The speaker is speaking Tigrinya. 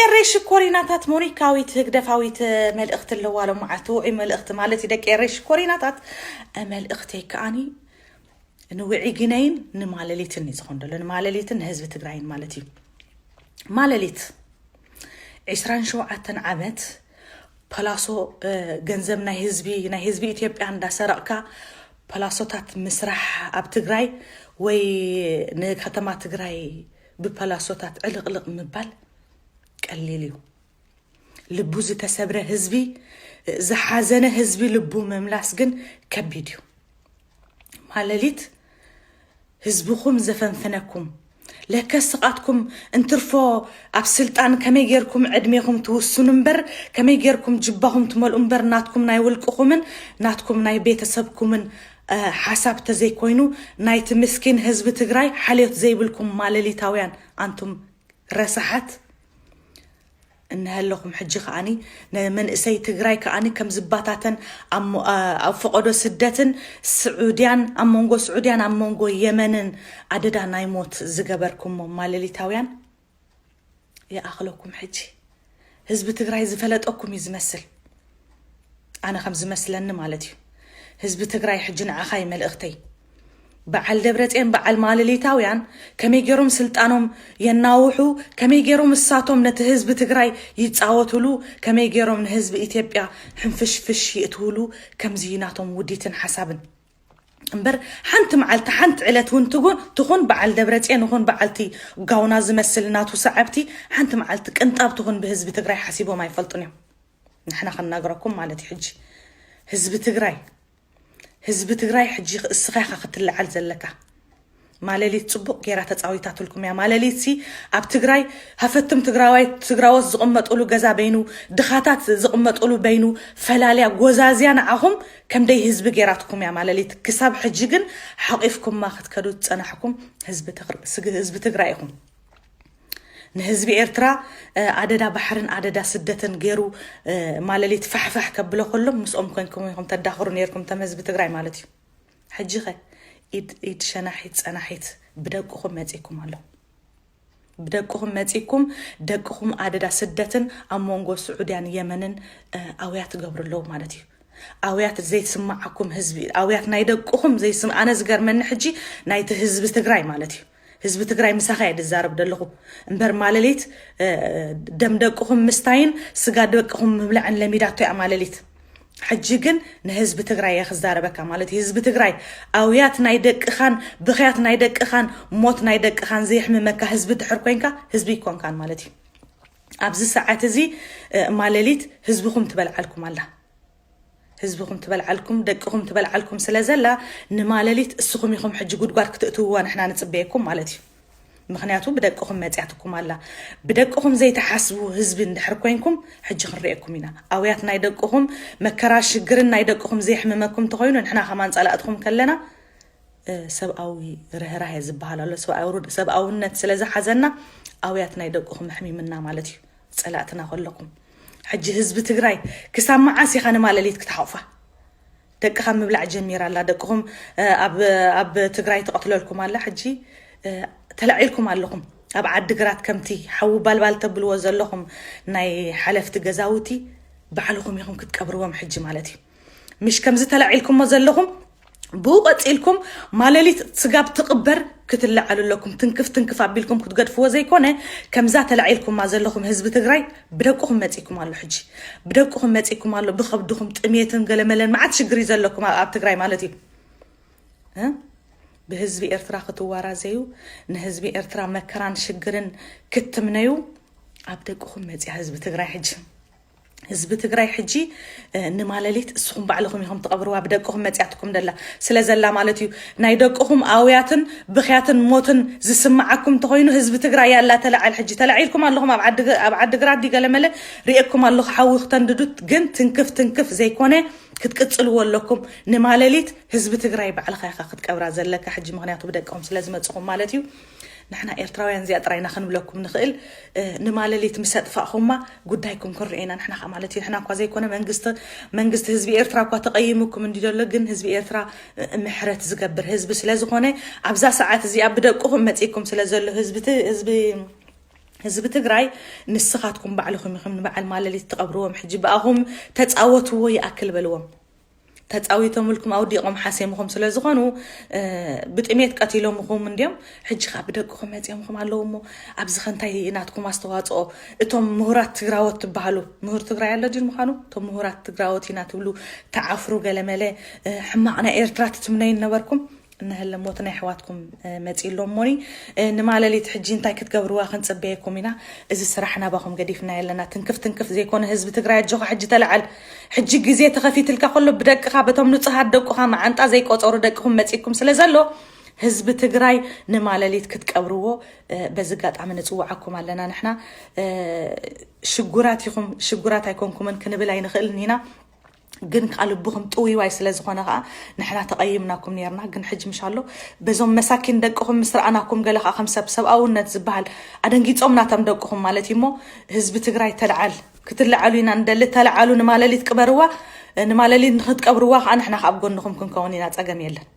ኤረይ ሽኮሪናታት፣ ሞኒካዊት ህግደፋዊት መልእኽቲ ኣለዋ ሎም መዓልቲ፣ ውዑይ መልእኽቲ ማለት እዩ። ደቂ ኤረይ ሽኮሪናታት፣ መልእኽተይ ከኣኒ ንውዒ ግነይን ንማለሊትን እዩ ዝኾን ዘሎ። ንማለሊትን ንህዝቢ ትግራይን ማለት እዩ። ማለሊት፣ ዕስራን ሸውዓተን ዓመት ፐላሶ፣ እ፣ ገንዘብ ናይ ህዝቢ፣ ናይ ህዝቢ ኢትዮጵያ እንዳሰረቕካ ፐላሶታት ምስራሕ ኣብ ትግራይ ወይ ንከተማ ትግራይ ብፐላሶታት ዕልቕልቕ ምባል ቀሊል እዩ። ልቡ ዝተሰብረ ህዝቢ፣ ዝሓዘነ ህዝቢ ልቡ ምምላስ ግን ከቢድ እዩ። ማለሊት፣ ህዝብኹም ዘፈንፈነኩም፣ ለከ ስቓትኩም እንትርፎ ኣብ ስልጣን ከመይ ጌርኩም ዕድሜኹም ትውስኑ እምበር፣ ከመይ ጌርኩም ጅባኹም ትመልኡ እምበር፣ ናትኩም ናይ ውልቅኹምን ናትኩም ናይ ቤተሰብኩምን፣ እ፣ ሓሳብ ተዘይኮይኑ፣ ናይቲ ምስኪን ህዝቢ ትግራይ ሓልዮት ዘይብልኩም ማለሊታውያን ኣንቱም ረሳሓት። እንሀለኹም ሕጂ ከኣኒ ንመንእሰይ ትግራይ ከኣኒ ከም ዝባታተን ኣብ ሞ-፣ ኣ-፣ ኣብ ፈቐዶ ስደትን ስዑድያን፣ ኣብ መንጎ ስዑድያን ኣብ መንጎ የመንን ኣደዳ ናይ ሞት ዝገበርኩሞ ማለሊታውያን ይኣኽለኩም። ሕጂ ህዝቢ ትግራይ ዝፈለጠኩም እዩ ዝመስል። ኣነ ከም ዝመስለኒ ማለት እዩ። ህዝቢ ትግራይ፣ ሕጂ ንዓኻ እዩ መልእኽተይ። በዓል ደብረፅዮን፣ በዓል ማለሊታውያን ከመይ ገይሮም ስልጣኖም የናውሑ፣ ከመይ ገይሮም እሳቶም ነቲ ህዝቢ ትግራይ ይፃወትሉ፣ ከመይ ገይሮም ንህዝቢ ኢትዮጵያ ሕንፍሽፍሽ ይእትውሉ፣ ከምዚ እዩ ናቶም ውዲትን ሓሳብን። እምበር ሓንቲ መዓልቲ፣ ሓንቲ ዕለት እውን ትጉን-፣ ትኹን በዓል ደብረፅዮን ይኹን በዓልቲ ጋውና ዝመስል ናቱ ሰዓብቲ፣ ሓንቲ መዓልቲ ቅንጣብ ትኹን ብህዝቢ ትግራይ ሓሲቦም ኣይፈልጡን እዮም። ንሕና ክንነግረኩም ማለት እዩ። ሕጂ ህዝቢ ትግራይ፣ ህዝቢ ትግራይ፣ ሕጂ እስኻ ኢኻ ክትለዓል ዘለካ። ማለሊት ጽቡቕ ጌራ ተጻዊታትልኩም እያ። ማለሊት ሲ ኣብ ትግራይ ሃፈትም ትግራዋይ፣ ትግራዎት ዝቕመጡሉ ገዛ በይኑ፣ ድኻታት ዝቕመጡሉ በይኑ ፈላልያ ጎዛዝያ ንዓኹም ከምደይ ህዝቢ ጌራትኩም እያ። ማለሊት ክሳብ ሕጂ ግን ሓቂፍኩማ ክትከዱ ዝጸናሕኩም ህዝቢ ትግር-፣ ስግ-፣ ህዝቢ ትግራይ ኢኹም። ንህዝቢ ኤርትራ፣ እ፣ ኣደዳ ባሕርን ኣደዳ ስደትን ገይሩ፣ እ፣ ማለሊት ፋሕፋሕ ከብሎ ከሎ ምስኦም ኮንኩም ኢኹም ተዳኽሩ ነይርኩም፣ ተም ህዝቢ ትግራይ ማለት እዩ። ሕጂ ኸ ኢድ፣ ኢድ ሸናሒት ጸናሒት ብደቅኹም መጺእኩም ኣሎ። ብደቅኹም መጺእኩም፣ ደቅኹም ኣደዳ ስደትን ኣብ መንጎ ስዑድያን የመንን፣ እ፣ ኣውያት ትገብሩ ኣለዉ ማለት እዩ። ኣውያት ዘይስማዓኩም ህዝቢ፣ ኣውያት ናይ ደቅኹም ዘይስም-፣ ኣነ ዝገርመኒ ሕጂ ናይቲ ህዝቢ ትግራይ ማለት እዩ። ህዝቢ ትግራይ ምሳኻ እየ ዝዛረብ ዘለኹ። እምበር ማለሊት፣ እ፣ ደም ደቅኹም ምስታይን ስጋ ደቅኹም ምብላዕን ለሚዳቶ እያ ማለሊት። ሕጂ ግን ንህዝቢ ትግራይ እየ ክዛረበካ ማለት እዩ። ህዝቢ ትግራይ፣ ኣውያት ናይ ደቅኻን ብኽያት ናይ ደቅኻን ሞት ናይ ደቅኻን ዘየሕምመካ ህዝቢ ድሕር ኮንካ፣ ህዝቢ ይኮንካን ማለት እዩ። ኣብዚ ሰዓት እዚ፣ እ፣ ማለሊት ህዝብኹም ትበልዓልኩም ኣላ። ህዝብኹም ትበልዓልኩም፣ ደቅኹም ትበልዓልኩም ስለ ዘላ፣ ንማለሊት እስኹም ኢኹም ሕጂ ጉድጓድ ክትእትውዋ ንሕና ንጽበየኩም ማለት እዩ። ምኽንያቱ ብደቅኹም መጽያትኩም ኣላ። ብደቅኹም ዘይትሓስቡ ህዝቢ እንድሕር ኮንኩም፣ ሕጂ ክንርእየኩም ኢና። ኣውያት ናይ ደቅኹም፣ መከራ ሽግርን ናይ ደቅኹም ዘየሕምመኩም እንተኾይኑ፣ ንሕና ከማን ጸላእትኹም ከለና፣ እ፣ ሰብኣዊ ርህራሄ ዝበሃል ኣሎ። ሰብኣዊ ሩ-፣ ሰብኣውነት ስለ ዝሓዘና፣ ኣውያት ናይ ደቅኹም ኣሕሚምና ማለት እዩ። ጸላእትና ከለኹም። ሕጂ ህዝቢ ትግራይ ክሳብ መዓስ ኢኻ ንማለሊት ክትሓቑፋ? ደቅኻ ምብላዕ ጀሚራ ኣላ። ደቅኹም፣ እ፣ ኣብ፣ ኣብ ትግራይ ትቐትለልኩም ኣላ። ሕጂ፣ እ፣ ተላዒልኩም ኣለኹም። ኣብ ዓዲግራት ከምቲ ሓዊ ባልባል ተብልዎ ዘለኹም ናይ ሓለፍቲ ገዛውቲ ባዕልኹም ኢኹም ክትቀብርዎም ሕጂ ማለት እዩ። ምሽ ከምዚ ተላዒልኩሞ ዘለኹም፣ ብኡ ቀጺልኩም ማለሊት ስጋብ ትቕበር ክትለዓሉ ኣለኩም። ትንክፍ ትንክፍ ኣቢልኩም ክትገድፍዎ ዘይኮነ፣ ከምዛ ተላዒልኩማ ዘለኹም ህዝቢ ትግራይ ብደቅኹም መጺኩም ኣሎ። ሕጂ ብደቅኹም መጺኩም ኣሎ። ብኸብድኹም ጥሜትን ገለመለን መዓት ሽግር እዩ ዘለኩም ኣብ፣ ኣብ ትግራይ ማለት እዩ። እ? ብህዝቢ ኤርትራ ክትዋራዘዩ፣ ንህዝቢ ኤርትራ መከራን ሽግርን ክትምነዩ ኣብ ደቅኹም መጺኣ ህዝቢ ትግራይ ሕጂ። ህዝቢ ትግራይ ሕጂ፣ እ፣ ንማለሊት እስኹም ባዕልኹም ኢኹም ትቐብርዋ፣ ብደቅኹም መጺኣትኩም ደላ፣ ስለ ዘላ ማለት እዩ። ናይ ደቅኹም ኣውያትን ብኽያትን ሞትን ዝስምዓኩም እንተኾይኑ፣ ህዝቢ ትግራይ ያላ ተላዓል። ሕጂ ተላዒልኩም ኣለኹም፣ ኣብ ዓዲ፣ ኣብ ዓዲ ግራት ድዩ ገለመለ ርእየኩም ኣለኹ፣ ሓዊ ክተንድዱት፣ ግን ትንክፍ ትንክፍ ዘይኮነ ክትቅጽልዎ ኣለኩም። ንማለሊት ህዝቢ ትግራይ ባዕልኻ ኢኻ ክትቀብራ ዘለካ ሕጂ፣ ምኽንያቱ ብደቅኹም ስለ ዝመጽኹም ማለት እዩ። ንሕና ኤርትራውያን እዚኣ ጥራይ ኢና ክንብለኩም ንኽእል። እ፣ ንማለሊት ምስ ኣጥፋእኹማ ጉዳይኩም ክንርኢ ኢና ንሕና ኸኣ ማለት እዩ። ንሕና እኳ ዘይኮነ መንግስቲ፣ መንግስቲ ህዝቢ ኤርትራ እኳ ተቐይሙኩም እንዲ ዘሎ፣ ግን ህዝቢ ኤርትራ፣ እ፣ ምሕረት ዝገብር ህዝቢ ስለ ዝኾነ፣ ኣብዛ ሰዓት እዚኣ ብደቅኹም መጺእኩም ስለ ዘሎ ህዝቢ ት-፣ ህዝቢ ህዝቢ ትግራይ ንስኻትኩም ባዕልኹም ኢኹም ንበዓል ማለሊት ትቐብርዎም። ሕጂ ብኣኹም ተፃወትዎ ይኣክል በልዎም። ተፃዊቶምልኩም ኣውዲቖም ሓሴምኹም ስለ ዝኾኑ ብጥሜት ቀቲሎምኹም እንዲዮም። ሕጂ ከዓ ብደቅኹም መፂኦምኹም ኣለዉ እሞ ኣብዚ ከንታይ ናትኩም ኣስተዋፅኦ? እቶም ምሁራት ትግራዎት ትበሃሉ፣ ምሁር ትግራይ ኣሎ ድዩ ምዃኑ? እቶም ምሁራት ትግራዎት ኢና ትብሉ ትዓፍሩ ገለመለ። ሕማቕ ናይ ኤርትራ ትትምነዩ ነበርኩም። እነሀለ ሞት ናይ ኣሕዋትኩም መፂ ኣሎ እሞኒ። ንማለሊት ሕጂ እንታይ ክትገብርዋ ክንፅበየኩም ኢና። እዚ ስራሕ ናባኹም ገዲፍና የለና። ትንክፍ ትንክፍ ዘይኮነ ህዝቢ ትግራይ ኣጆኻ ሕጂ ተለዓል። ሕጂ ግዜ ተኸፊትልካ ከሎ ብደቅኻ በቶም ንፁሃት ደቁኻ መዓንጣ ዘይቆፀሩ ደቅኹም መፂኩም ስለ ዘሎ ህዝቢ ትግራይ ንማለሊት ክትቀብርዎ በዚ ኣጋጣሚ ንፅውዓኩም ኣለና። ንሕና ሽጉራት ኢኹም ሽጉራት ኣይኮንኩምን ክንብል ኣይንኽእልን ኢና። ግን ከዓ ልብኹም ጥውይዋይ ስለ ዝኾነ ከዓ ንሕና ተቐይምናኩም ነርና። ግን ሕጂ ምሽ ኣሎ በዞም መሳኪን ደቅኹም ምስ ረኣናኩም ገለ ከዓ ከም ሰብ ሰብኣውነት ዝበሃል ኣደንጊፆም ናቶም ደቅኹም ማለት እዩ እሞ ህዝቢ ትግራይ ተለዓል ክትለዓሉ ኢና ንደሊ። ተለዓሉ ንማለሊት ቅበርዋ። ንማለሊት ንክትቀብርዋ ከዓ ንሕና ከዓ ኣብ ጎንኹም ክንከውን ኢና። ፀገም የለን።